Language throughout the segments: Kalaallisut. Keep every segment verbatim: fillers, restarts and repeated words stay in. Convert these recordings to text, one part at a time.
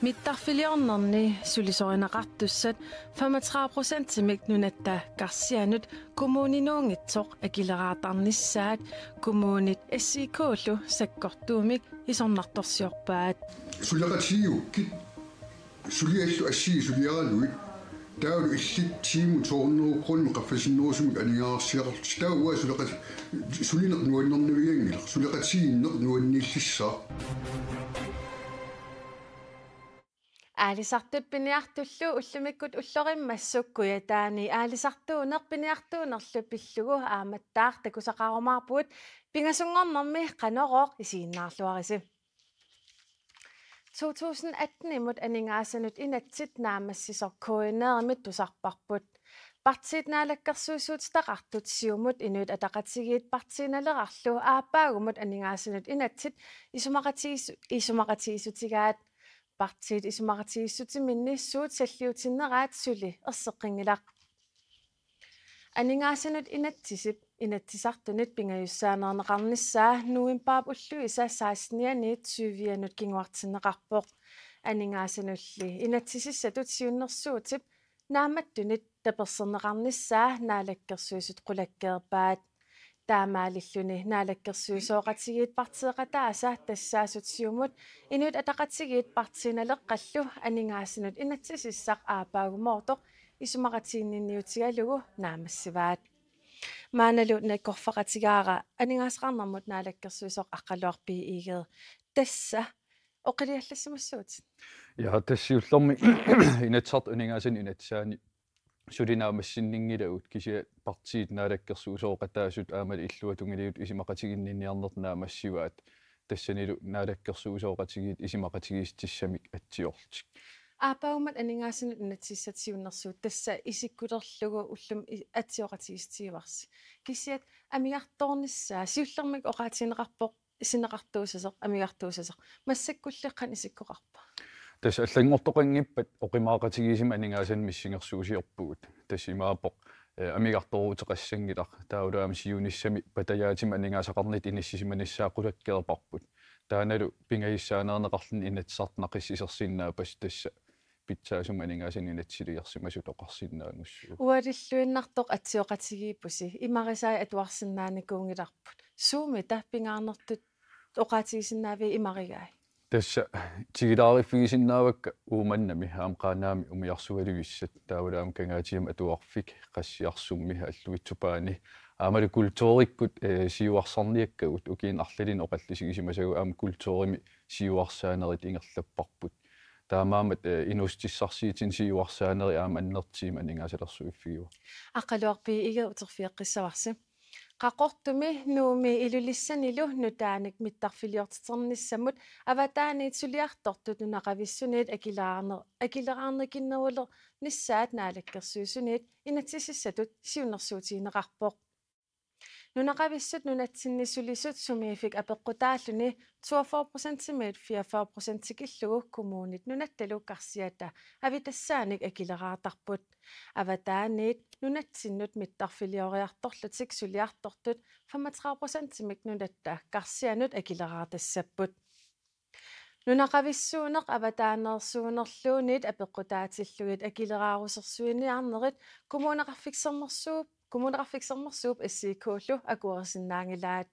Mittarfiliornerni sulisorineqartussat femogtredive procentimik Nunatta Karsianut kommuninuunngitsoq akileraartarnissaat kommunit S I K-llu sakkortuumik isornartorsiorpaat. Suleqatigigukkit suliallu assigii suliaralugit taavalu illit tiimut to hundrede kroner qaffasinnerusumik aningaasarsiaqarlutit. Taava uanga suleqat-, sulineq nuannernavianngilaq, suleqatigiinneq nuanniillissaaq. Aalisartut piniartullu ullumikkut ullorimmassuk Kujataani aalisartuuneq piniartuunerlu pillugu aammattaaq takusaqarumaarpugut, pingasunngornermi Qanorooq isiginnaarluarisi. To tusind atten-imut aningaasanut inatsit naammassisoq K N R-imit tusarparput. Partiit naalakkersuisuutitaqartut Siumut Inuit Ataqatigiit Partii Nalerarlu aappaagumut aningaasanut inatsit isumaqatigiis-, isumaqatigiissutigaat. Partiit isumaqatigiissutiminni suut salliutinneraat suli erseqqinngilaq. Aningaasanut inatsisip Inatsisartunit pingajussaaneerneqarnissaa novembarip ulluisa sekstenianiit syvianut kinguartinneqarpoq. Aningaasanulli inatsisissatut siunnersuutip naammattunit taperserneqarnissaa Naalakkersuisut qulakkeerpaat. Taamaalilluni naalakkersuisooqatigiit partiiqataasa tassaasut Siumut Inuit Ataqatigiit Partii Naleqqallu aningaasanut inatsisissaq aappaagumoortoq isumaqatiginninniutigalugu naammassivaat. Maannalu nakkorfaqatigaara aningaasaqarnermut naalakkersuisoq Aqqaluaq B. Egede. Tassa oqiliallassimassuutit. Ja, tassa siullermik Inatsisartut aningaasanut inatsisaanni suli naammassinninngilagut, kisianni partiit naalakkersuisooqataasut aammalu illuatungiliut isumaqatiginninniarneq naammassivaat. Tassanilu naalakkersuisooqatigiit isumaqatigiissutissamik atsiorlutik. Aappaagumut aningaasanut inatsisissatut siunnersuut tassa isikkulerlugu ullumi i-, atsioqatigiissutigivarsi. Kisianni amigartoornissaa siullermik oqaatigineqarpoq isinneqartuussasoq, amigartuussasoq. Massakkulli qanoq isikkoqarpa? Tassa allanngortoqanngippat oqimaaqatigiissummik aningaasanik missingersuusiorpugut. Tassa imaappoq, eh, amigartooruteqassanngilaq. Taavalu aamma siunissami patajaatima aningaasaqarnitta inissisimanissaa qulakkeerparput. Taannalu pingajussaaneerneqarluni Inatsisartut naqissisersinnaapput, tassa pitsaasumik aningaasanut inatsisiliorsimasut oqarsinnaanngussuuvoq. Ualilluinnartoq atsioqatigiippusi, imarisai atuarsinnaanikuunngilarput. Suumita pingaarnertut oqaatigisinnaaviit imarigai? Tassa tigilaariffigisinnaavakka Uummannami aamma Qaanaami umiarsualivissat, taavalu aamma Kangaatsiami atuarfik, Qassiarsummi, Alluitsup Paani. Aammalu kulturikkut, eh, siuarsarniakkagut, ukiuni arlalinni oqallisigisimasagut aamma kulturimi siuarsaanerit ingerlapparput. Taamaammat, eh, inuussutissarsiutini siuarsaanerit aamma annertuumik aningaasalersuiffigaat. Aqqaluaq B. Egede, uterfigeqqissavarsi. Qaqortumi, Nuummi Ilulissanilu nutaanik mittarfiliortiternissamut avataaniit suliartortut nunaqavissunit akileraarne-, akileraarnikinnerulernissaat naalakkersuisuniit inatsisissatut siunnersuutigineqarpoq. Nunaqavissut nunatsinni sulisut sumiiffik apeqqutaalluni toogfyrre procentimiit fireogfyrre procent tikillugu kommunit nunattalu karsiata avitassaanik akileraartarput. Avataaniit nunatsinnut mittarfilioriartorlutik suliartortut femogtredive procentimik nunatta karsianut akileraartassapput. Nunaqavissuuneq avataaneersuunerluunniit apeqqutaatillugit akileraarusersuiniarnerit Kommuneqarfik Sermersuup, Kommuneqarfik Sermersuup S I K-llu akuerisinnaanngilaat.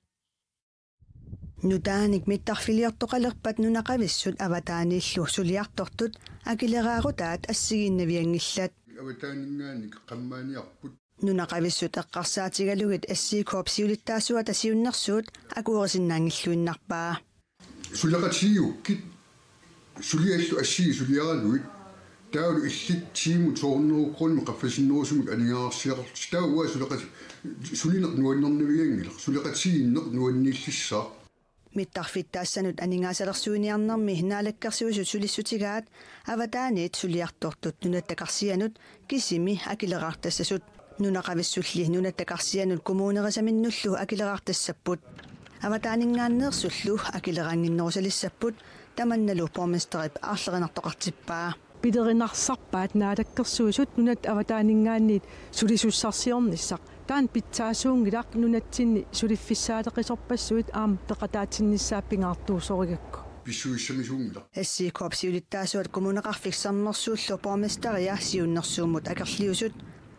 Nutaanik mittarfiliortoqalerpat nunaqavissut avataaniillu suliartortut akileraarutaat assigiinnavianngillat. Avataaninngaanniit qammaaniarput. Nunaqavissut eqqarsaatigalugit S I K-p siulittaasuata siunnersuut akuerisinnaanngilluinnarpaa. Suleqatigigukkit suliallu assigii suliaralugit taavalu illit tiimut to hundrede kroner qaffasinnerusumik aningaasarsiaqarlutit. Taava uanga suleqat-, sulineq nuannernavianngilaq, suleqatigiinneq nuanniillissaaq. Mittarfittaassanut aningaasalersuiniarnermi Naalakkersuisut sulissutigaat avataaniit suliartortut nunatta karsianut kisimi akileraartassasut. Nunaqavissulli nunatta karsianut kommunerisaminnullu akileraartassapput. Avataaninngaanneersullu akileraannginnerusalissapput, tamannalu borgmesterip aarlerinartoqartippaa. Pilerinarsarpaat Naalakkersuisut nunatta avataaninngaanniit sulisussarsiornissaq. Taanna pitsaasuunngilaq nunatsinni suliffissaaleqisorpassuit aamma peqataatinnissaat pingaartuusorigakku. pissusissamisuunngilaq. S I K-p siulittaasuat Kommuneqarfik Sermersuullu borgmesteria siunnersuummut akerliusut.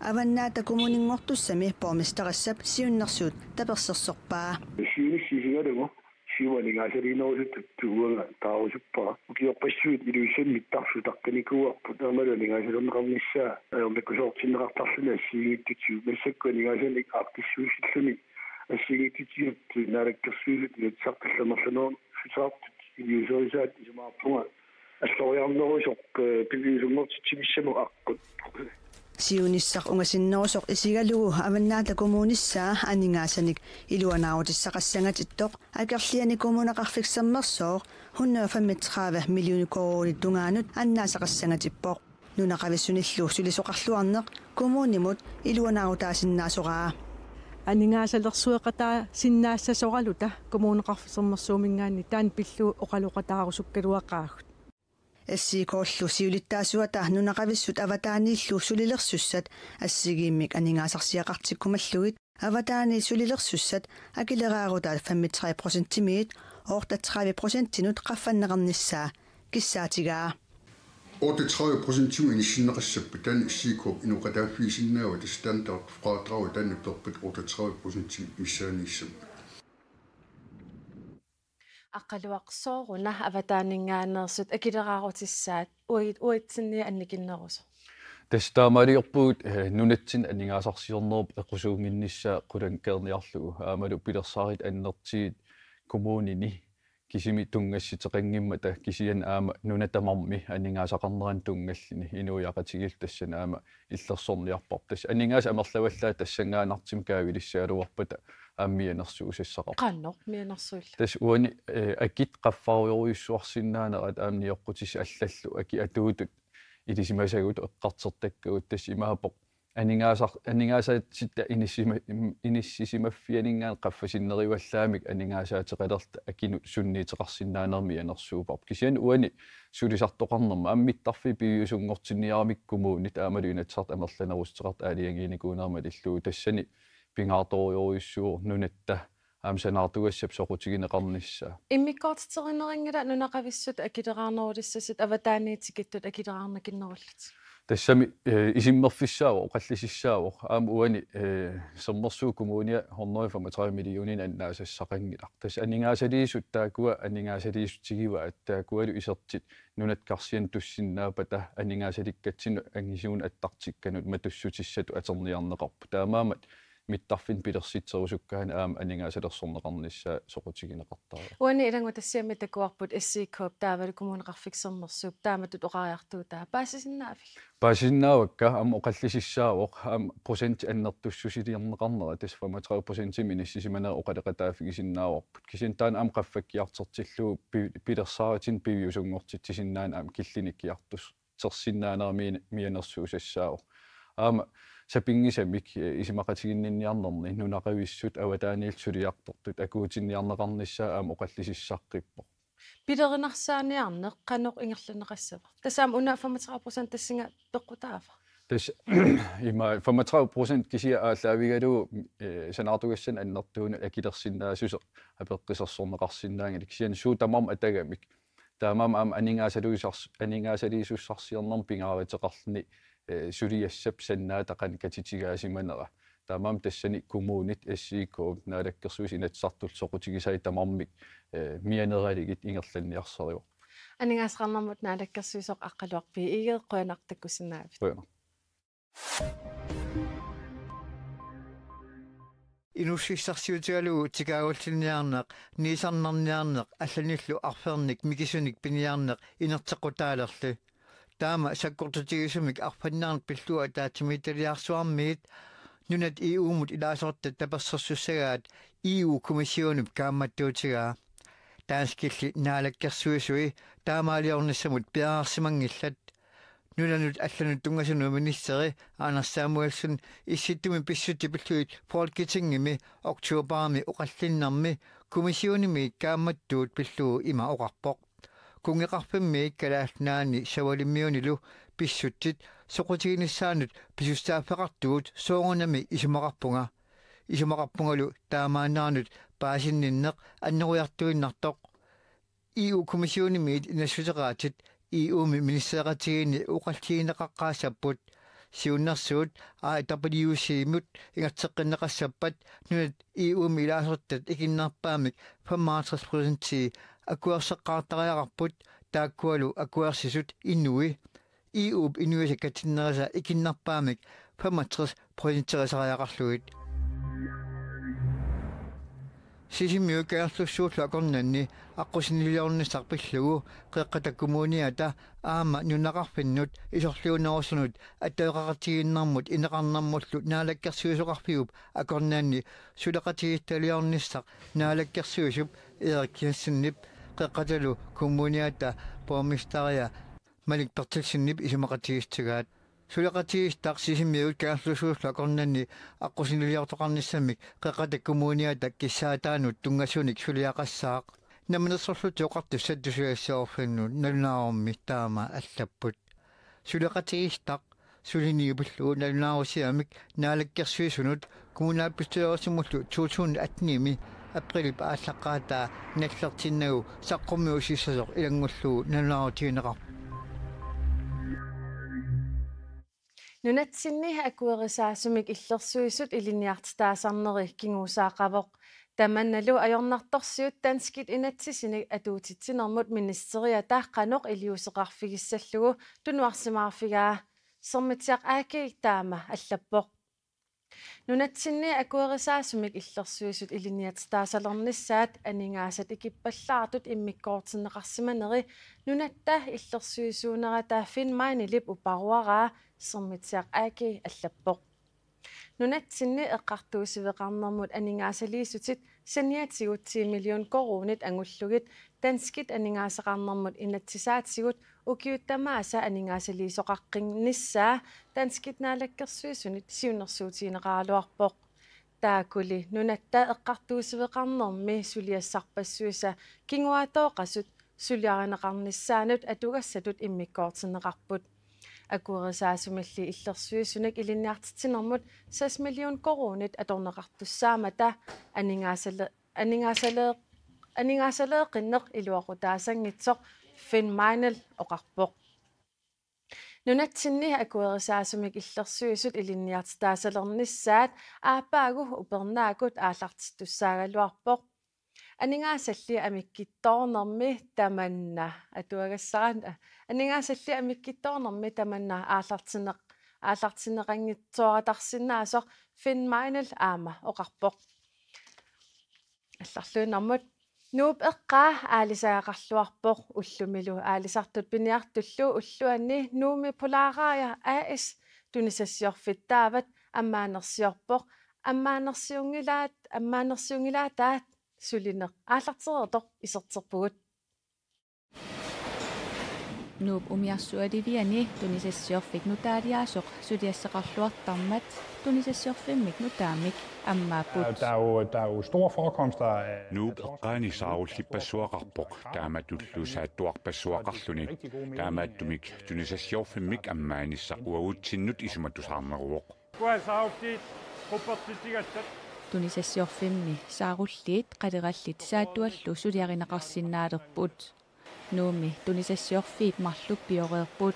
Avannaata Kommuninngortussami borgmesterissap siunnersuut tapersersorpaa. Siunissaq isigalugu siumut aningaasaliinerusuttut uanga taarusuppara. Ukiorpassuit Ilulissani mittarfiit utaqqinikuuarput, aammalu aningaasalerneqarnissaa ajornakusoortinneqartarluni assigiinngitsutigut. Massakkut aningaasanik aaqqissuussilluni assigiinngitsutigut Naalakkersuisut Inatsisartut amerlanerusutut iliuuserisaat isumaqarpunga alloriarnerusoq, eh, piviusunngortitsinissamut aqqut. Siunissaq ungasinnerusoq isigalugu Avannaata Kommunissaa aningaasanik iluanaarutissaqassangatittoq akerlianik Kommuneqarfik Sermersooq hundrede og femogtredive millioner koruunit tungaanut annaasaqassangatippoq. Nunaqavissunillu sulisoqarluarneq kommunimut iluanaarutaasinnaasoraa. Aningaasalersueqataasinnaassasoraluta Kommuneqarfik Sermersuuminngaanniit taanna pillugu oqaloqataarusukkaluaqaagut. S I K-llu siulittaasuata nunaqavissut avataaniillu sulilersussat assigiimmik aningaasarsiaqartikkumallugit avataaniit sulilersussat akileraarutaat femogtredive procentimiit otteogtredive procentinut qaffanneqarnissaa kissaatigaa. Otteogtredive procentimut inissinneqassappat taanna S I K-p inoqataaffigisinnaavaa, standardfradrag taanna peerpat otteogtredive procentimut missaaniissammat. Aqqaluaq, sooruna avataaninngaanneersut akileraarutissaat uagut-, uatsinni annikinnerusoq? Tassa taamaaliorpugut, eh, nunatsinni aningaasarsiornerup eqqusuunnginnissaa qulakkeerniarlugu, aammalu pilersaarutit annertuut kommunini kisimi tunngassiteqanngimmata, kisianni aamma nunat tamarmi aningaasaqarnerannut tunngalluni inuiaqatigiillu tassani aamma illersorniarparput. Tassa aningaasat amerlavallaat tassanngaannartumik kaaviliissagaluarpata aamma mianersuusassaqarpoq. Qanoq mianersuulluni? Tassa uani, eh, akit qaffarujorujussuarsinnaanerat aamma nioqqutissat allallu akit atuutut ilisimasagut eqqartortakkagut, tassa imaappoq aningaasar-, aningaasaatitta inissima-, im-, inissisimaffianinngaanniit qaffasinneruallaamik aningaasaateqalerluta akinut sunniuteqarsinnaanermik mianersuupparput. Kisianni uani sulisartoqarnermi aamma mittarfiit piviusunngortinniaramikku kommunit aammalu Inatsisartut amerlanerussuteqartut aalajangiinikuunera malillugu, tassani pingaartorujussuuvoq nunatta aamma sanaartugassap soqutigineqarnissaa. Immikkoortitserineqanngilaq nunaqavissut akileraarnerulissassat avataaniit tikittut akileraarnakinnerullutik? Tassami, eh, isummerfissaavoq, oqallisissaavoq. Aamma uani, eh, Sermersuup Kommunia hundrede og femogtredive millioner annaasassaqanngilaq. Tassa aningaasaliisut taakkua aningaasaliissutigivaat, taakkualu isertut nunat karsianit tussinnaappata aningaasaliikkatsinnut angisuunut attartukkanut matussutissatut atorniarneqarput. Taamaammat mittarfinnut pilersitserusukkaanni aamma aningaasalersorneqarnissaa soqutigineqartarpoq. Uani ilanngutassiami takuarput S I K-p taavalu Kommuneqarfik Sermersuup taamatut oqariartuutaa. Paasisinnaavigit? Paasisinnaavakka, aamma oqallisissaavoq, aamma procentit annertussusiliorneqarnerat, tassa femogtredive procentimik inissisimanerat oqaloqataaffigisinnaavarput. Kisianni taanna aamma qaffakkiartortillugu pi-, pilersaarutinik piviusunngortitsisinnaaneq aamma killinikkiartus- tersinnaanermini mianersuusassaavoq. Aamma sapinngisamik, eh, isumaqatiginninniarnerni nunaqavissut avataaniillu suliartortut akuutinniarneqarnissaa aamma oqallisissaqqippoq. Pilerinarsaaniarneq qanoq ingerlanneqassava? Tassa aamma una femogtredive procent tassunga peqqutaava? Tassa ima femogtredive procent kisianni aallaavigalugu, eh, sanaartugassanik annertuunut akilersinnaassuseq apeqqusersorneqarsinnaanngilaq, kisianni suut tamarmik atagamik. Taamaammat aamma aningaasaluisars-, aningaasaliisussarsiornermut pingaaruteqarluni, eh, suliassap sannaata qanoq katitigaasimanera. Taamaammat tassani kommunit, S I K-t, Naalakkersuisut, Inatsisartullu soqutigisai tamarmik, eh, mianeralugit ingerlanniarsarivarput. Aningaasaqarnermut naalakkersuisoq Aqqaluaq B. Egede, qujanaq takkussinnaagavit. Qujanaq. Inuussutissarsiutigalugu tikaagullinniarneq, niisarnarniarneq allanillu arfernik mikisunik piniarneq inerteqqutaalerli. Taama sakkortutigisumik arfanniarneq pillugu ataatsimiititaliarsuarmiit nunat E U-mut ilaasortat tapersersussagaat E U-kommissionip kaammattuutigaa. Danskilli naalakkersuisui taamaaliornissamut piareersimanngillat. Nunanut allanut tunngasunut ministeri Anders Samuelsen Issittumi pissutsit pillugit Folketingimi oktobarimi oqallinnermi kommissionimi kaammattuut pillugu ima oqarpoq: Kunngeqarfimmi Kalaallit Nunaanni Savalimmiunilu pissutsit soqutiginissaannut pisussaaffeqartugut soorunami isumaqarpunga. Isumaqarpungalu taamaanneranut paasinninneq annerujortuinnartoq. E U-kommissionimiit inassuteqaatit E U-mi ministereqatigiinni oqalligineqaqqaassapput. Siunnersuut I W C-mut ingerlateqqinneqassappat nunat E U-mi ilaasortat ikinnerpaamik femoghalvtreds procentii akuerseqqaartariaqarput, taakkualu akuersisut inui. E U-p inuisa katinnerisa ikinnerpaamik femogtres procenterisariaqarlugit. Sisimiut Kangerlussuullu akornanni aqqusiniliornissaq pillugu Qeqqata Kommuniata aamma nunaqarfinnut isorliunerusunut attaveqaqatigiinnermut ineqarnermullu Naalakkersuisoqarfiup akornanni suleqatigiissaliornissaq Naalakkersuisup Erik Jensenip Qeqqatalu Kommuniata borgmesteria Malik Berthelsenip isumaqatigiissigaat. Suleqatigiissitaq Sisimiut Kangerlussuullu akornanni aqqusiniliortoqarnissamik Qeqqata Kommuniata kissaataanut tunngasunik suliaqassaaq. Namminersorlutik Oqartussat tusagassiorfinnut nalunaarummi taama allapput. Suleqatigiissitaq suliniutillugu nalunaarusiamik Naalakkersuisunut kommunalbestyrelsimullu to tusind atten-imi aprilip aallaqqaataa nallertinnagu saqqummiusissasoq ilanngullugu nalunaarutigineqarpoq. Nunatsinni akuerisaasumik illersuisut ilinniartitaasarneri kingusaaqavoq. Tamannalu ajornartorsiut danskit inatsisinik atuutitsinermut ministeriata qanoq iliuuseqarfigissallugu tunuarsimaarfigaa. Sermitsiaq A G taama allappoq. Nunatsinni akuerisaasumik illersuisut ilinniartitaasalernissaat aningaasat ikippallaartut immikkoortinneqarsimaneri nunatta illersuisuunerata Finn Meinelip uparuaraa, Sermitsiaq A G allappoq. Nunatsinni eqqartuussiveqarnermut aningaasaliissutit saniatigut ti million koruunit angullugit danskit aningaasaqarnermut inatsisaatigut ukiut tamaasa aningaasaliisoqaqqinnissaa danskit naalakkersuisunit siunnersuutigineqaraluarpoq. Taakuli nunatta eqqartuussiveqarnermi suliassarpassuisa kinguaatooqasut suliarineqarnissaannut atugassatut immikkoortinneqarput. Akuerisaasumilli illersuisunik ilinniartitsinermut seks million koruunit atorneqartussaammata aningaasale-, aningaasale-, aningaasaleeqqinneq iluaqutaasanngitsoq Finn Meinel oqarpoq. Nunatsinni akuerisaasumik illersuisut ilinniartitaasalernissaat aappaagu upernaakkut aallartittussaagaluarpoq. Aningaasalli amikkittoornermi tamanna atuagassaraat, aningaasalli amikkittoornermi tamanna aallartinneq-, aallartinneqanngitsooratarsinnaasoq Finn Meinel aamma oqarpoq. Allarluinnarmut. Nuup eqqaa aalisagaqarluarpoq, ullumilu aalisartut piniartullu ulluanni Nuummi Polaaraja A/S tunisassiorfittaavat ammaanersiorpoq, ammaanersiunngilaat-, ammaanersiunngilaataat sulineq aallartereertoq iserterpugut. Nuup umiarsualiviani tunisassiorfik nutaaliaasoq suliassaqarluartarmat tunisassiorfimmik nutaamik ammaapput. Der er jo, der er jo store forekomster af Nuup eqqaani saarullippassuaqarpoq, taamatullu saattuarpassuaqarluni. Taamaattumik tunisassiorfimmik ammaanissaq uagutsinnut isumatusaarneruvoq. Kuat saarulliit quppertitsigassat. Tunisassiorfimmi saarulliit qalerallit saattuallu suliarineqarsinnaalerput. Nuummi tunisassiorfiit marluk pioreerput.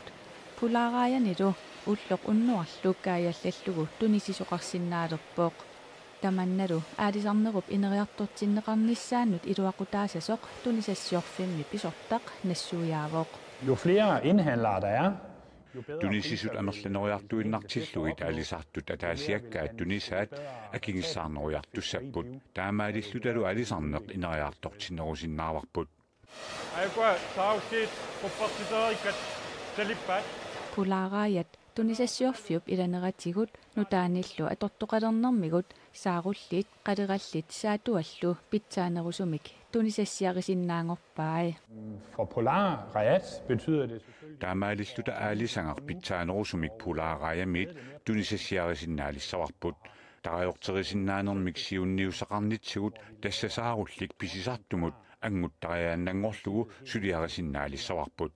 Polaarajanilu ulloq unnuarlu kaajallallugu tunisisoqarsinnaalerpoq. Tamannalu aalisarnerup ineriartortinneqarnissaannut iluaqutaassasoq tunisassiorfimmi pisortaq nassuiaavoq. Jo flere indhandlere der er, jo bedre priser. Tunisisut amerlaneriartuinnartillugit aalisartut ataasiakkaat tunisaat akigissaarneriartussapput. Taamaalillutalu aalisarneq ineriartortinnerusinnaavarput. Aajukua saarulliit quppertitereerikkat talippaat. Polaarajat tunisassiorfiup ilaneratigut nutaanillu atortoqalernermigut saarulliit qalerallit saattuallu pitsaanerusumik tunisassiarisinnaanngorpai. For Polar Rajat betyder det selvfølgelig. Taamaalilluta aalisagaq pitsaanerusumik Polar Rajamiit tunisassiarisinnaalissavarput. Tarajorterisinnaanermik siunniussaqarnitsigut tassa saarullik pisisartumut anguttariaannanngorlugu suliarisinnaalissavarput.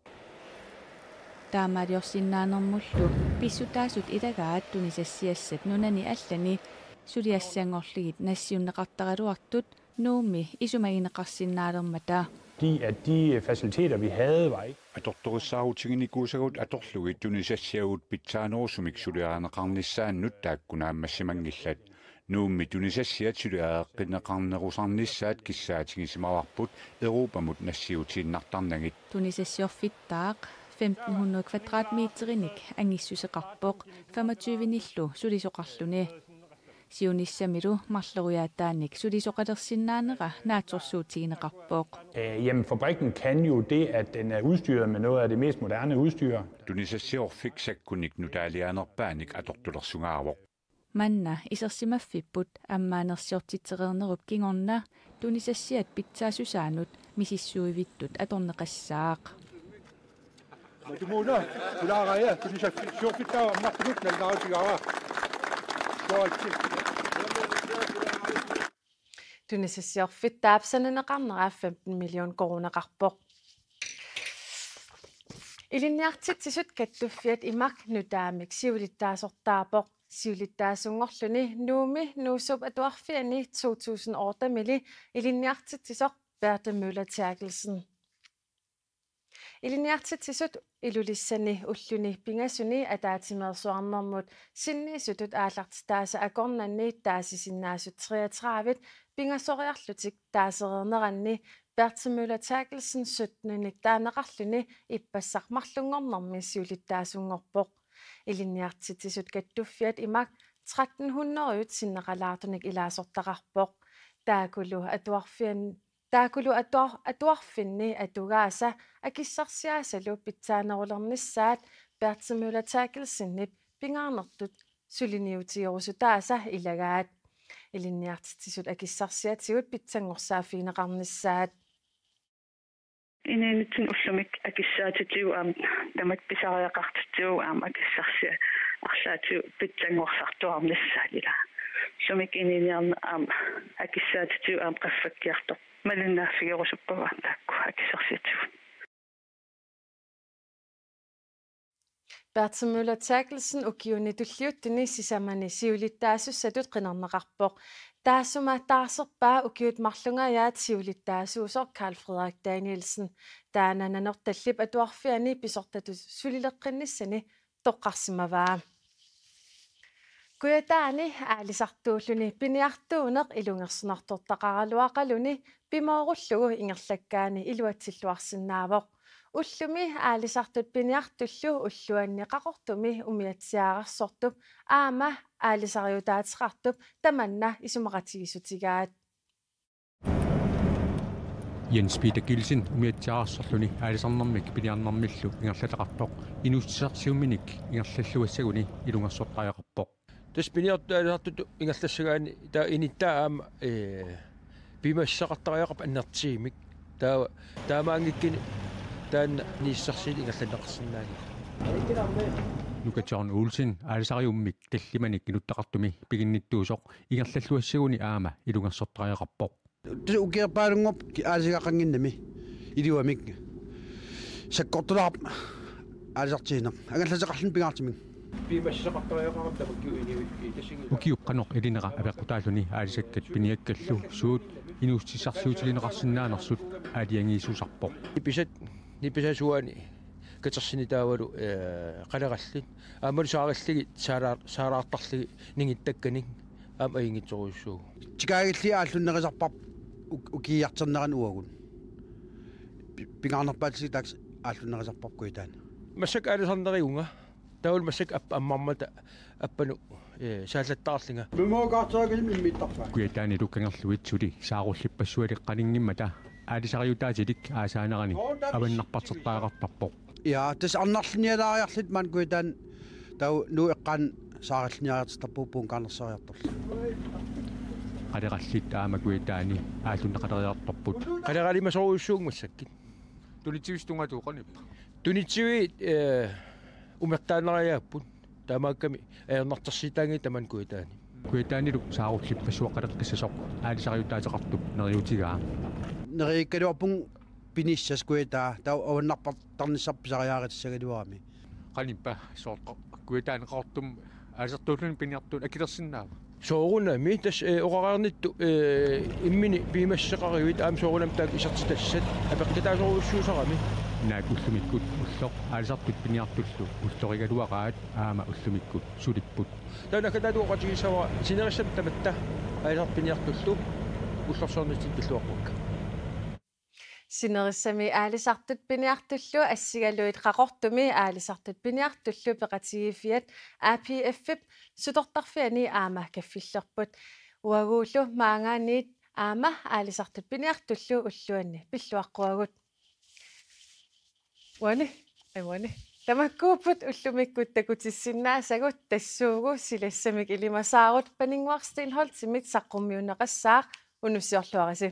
Taamaaliorsinnaanermullu pissutaasut ilagaat tunisassiassat nunani allani suliassanngorlugit nassiunneqartaraluartut Nuummi isumagineqarsinnaalermata. Fordi at de faciliteter, vi havde, var ikke. Atortorissaarutiginikuusagut atorlugit tunisassiagut pitsaanerusumik suliarineqarnissaannut taakku naammassimanngillat. Nuummi tunisassiat suliareqqinneqarnerusarnissaat kissaatigisimavarput Europamut nassiutiinnartarnagit. Tunisassiorfittaaq femten hundrede kvadratmeterinik angissuseqarpoq femogtyvenillu sulisoqarluni. Siunissamilu marloriaataanik sulisoqalersinnaanera naatsorsuutigineqarpoq. Øh, jamen, fabrikken kan jo det, at den er udstyret med noget af det mest moderne udstyr. Tunisassiorfik sakkunik nutaaliaanerpaanik atortulersugaavoq. Manna isersimaffipput ammaanersiortitsereernerup kingorna tunisassiat pitsaassusaannut misissuivittut atorneqassaaq. Matumuna, tulaaraja, tunisassiorfittaaq ammartunut nalunaarutigaara. Suaatsi. Tunisassiorfittaap sananeqarnera femten million koruuneqarpoq. Ilinniartitsisut kattuffiat imak nutaamik siulittaasortaarpoq. Siulittaasunngorluni Nuummi Nuussuup Atuarfiani to tusind otte-mili ilinniartitsisoq Berthe Møller Terkelsen. Ilinniartitsisut Ilulissani ulluni pingasuni ataatsimeersuarnermut sinniisutut aallartitaasa akornanni taasisinnaasut treogtredive pingasoriarlutik taasereerneranni Berthe Møller Terkelsen syttenik taaneqarluni ippassaq marlunngornermi siulittaasunngorpoq. Ilinniartitsisut kattuffiat imak tretten hundrede sinneqalaartunik ilaasortaqarpoq. Taakulu atuarfian Taakulu atuar- atuarfinni atugaasa akissarsiaasalu pitsaanerulernissaat Berthe Møller Terkelsenip pingaarnertut suliniutigerusutaasa ilagaat. Ilinniartitsisut akissarsiatigut pitsanngorsaaffigineqarnissaat. Inuunitsinnut ullumi akissaatitigut aamma tamatta pisariaqartitsigut aamma akissarsiat arlaatigut pitsanngorsartuarnissaat ila. Ullumi inuuniarneq aamma akissaatitigut aamma qaffakkiartorpoq. Malinnaaffigerusuppakka taakku akissarsiatigut. Berthe Møller Terkelsen ukiuni tulliuttuni sisamani siulittaasussatut qinerneqarpoq. Taassuma taarserpaa ukiut marlungajaat siulittaasuusoq Karl Frederik Danielsen. Taanna Nanortallip Atuarfiani pisortatut sulileqqinnissani toqqarsimavaa. Kujataani aalisartuulluni piniartuuneq ilungersunartortaqaraluaqaluni pimoorullugu ingerlakkaani iluatsilluarsinnaavoq. Ullumi aalisartut piniartullu ulluanni Qaqortumi umiatsiaararsortup aamma aalisariutaateqartup tamanna isumaqatigiissutigaat. Jens Peter Kielsen umiatsiaararsorluni aalisarnermik piniarnermillu ingerlataqartoq inuussutissarsiuminik ingerlalluassaguni ilungersortariaqarpoq. Tassa piniartut aalisartutut ingerlassagaanni taava inittaa aamma, ee, piumassuseqartariaqarpoq annertuumik. Taava taamaanngikkunik taanna inuussutissarsiutit ingerlanneqarsinnaanngillat. Nuka John Olsen aalisariummik tallimanik inuttaqartumi piginnittuusoq ingerlalluassaguni aamma ilungersortariaqarpoq. Tassa ukiorpaalunngorpoq ki-, aalisagaqannginnami iluamik. Sakkortulaarpoq aalisartiineq. Angallateqarluni pingaartumik. Piumassuseqartariaqarami tamakku inuit tassa. Ukiup qanoq ilinera apeqqutaalluni aalisakkat piniakkallu suut inuussutissarsiutigineqarsinnaanersut aalajangiisusarpoq. Nipisat, nipisat suaani katersinni taavalu, ee, qalerallit. Aammalu saarillugit saalaar-, saalaartarlugit ningittakkanik aamma ajunngitsorujussuuvoq. Tikaagilli aallunnerisarparput uk-, ukiiartornerani uagut. Pi-, pingaarnerpaalluni taakku aallunnerisarparput Kujataani. Massakkut aalisarnerivunga. Taavalu massakkut app-, ammarmata appanut, ee, saallattaarlunga. Memoorkaarterakilim immiittarpaa. Kujataanilu kangerluit suli saarullippassualik qaninngimmata aalisariutaatilik aasaanerani avannarpartertariaqartarpoq. Ja, tassa arnarlinnialaariarluta maani Kujataani taava Nuup eqqaani saarilliniariartittarpugut puun kaarnerseriartorlu. Qalerallit aamma Kujataani aallunneqaleriartorput. Qaleralimasorujussuuvunga massakkut. Tunitsivisut tungaatigut qanoq ippa? Tunitsiviit, ee, umertaannariaapput. Taamaakkami ajornartorsiutaanngillat tamanna Kujataani. Kujataanilu saarullippassuaqqaleqqissasoq aalisariutaateqartup neriuutigaa. Neriukkaluarpunga pinissaq Kujataa taava avannarpartarnissarput pisariaarutissagaluarami. Qanoq ippa soorlu Kujataani Qaqortumi aalisartuulluni piniartuuneq akilersinnaava? Soorunami tassa, eh, oqareernittut, eh, imminut piumassuseqaruit aamma soorunami taakku isertitassat apeqqutaasorujussuusarami. Naak ullumikkut ulloq aalisartut piniartullu ullorigaluaqaat aamma ullumikkut sulipput. Taava naggataatigut oqaatigissavara sinerissami tamatta aalisartut piniartullu ullorsiornitsinni pilluaqquakka. Sinerissami aalisartut piniartullu assigalugit Qaqortumi aalisartut piniartullu peqatigiiffiat A P F-ip sutortarfiani aamma kaffillerput. Uaguullu maanngaanniit aamma aalisartut piniartullu ulluanni pilluaqquagut. Uani, uani. Tamakkuupput ullumikkut takutissinnaasagut, tassuugu silassamik ilimasaarut Paninnguaq Steenholdtimit saqqummiunneqassaaq, unnussiorluarisi.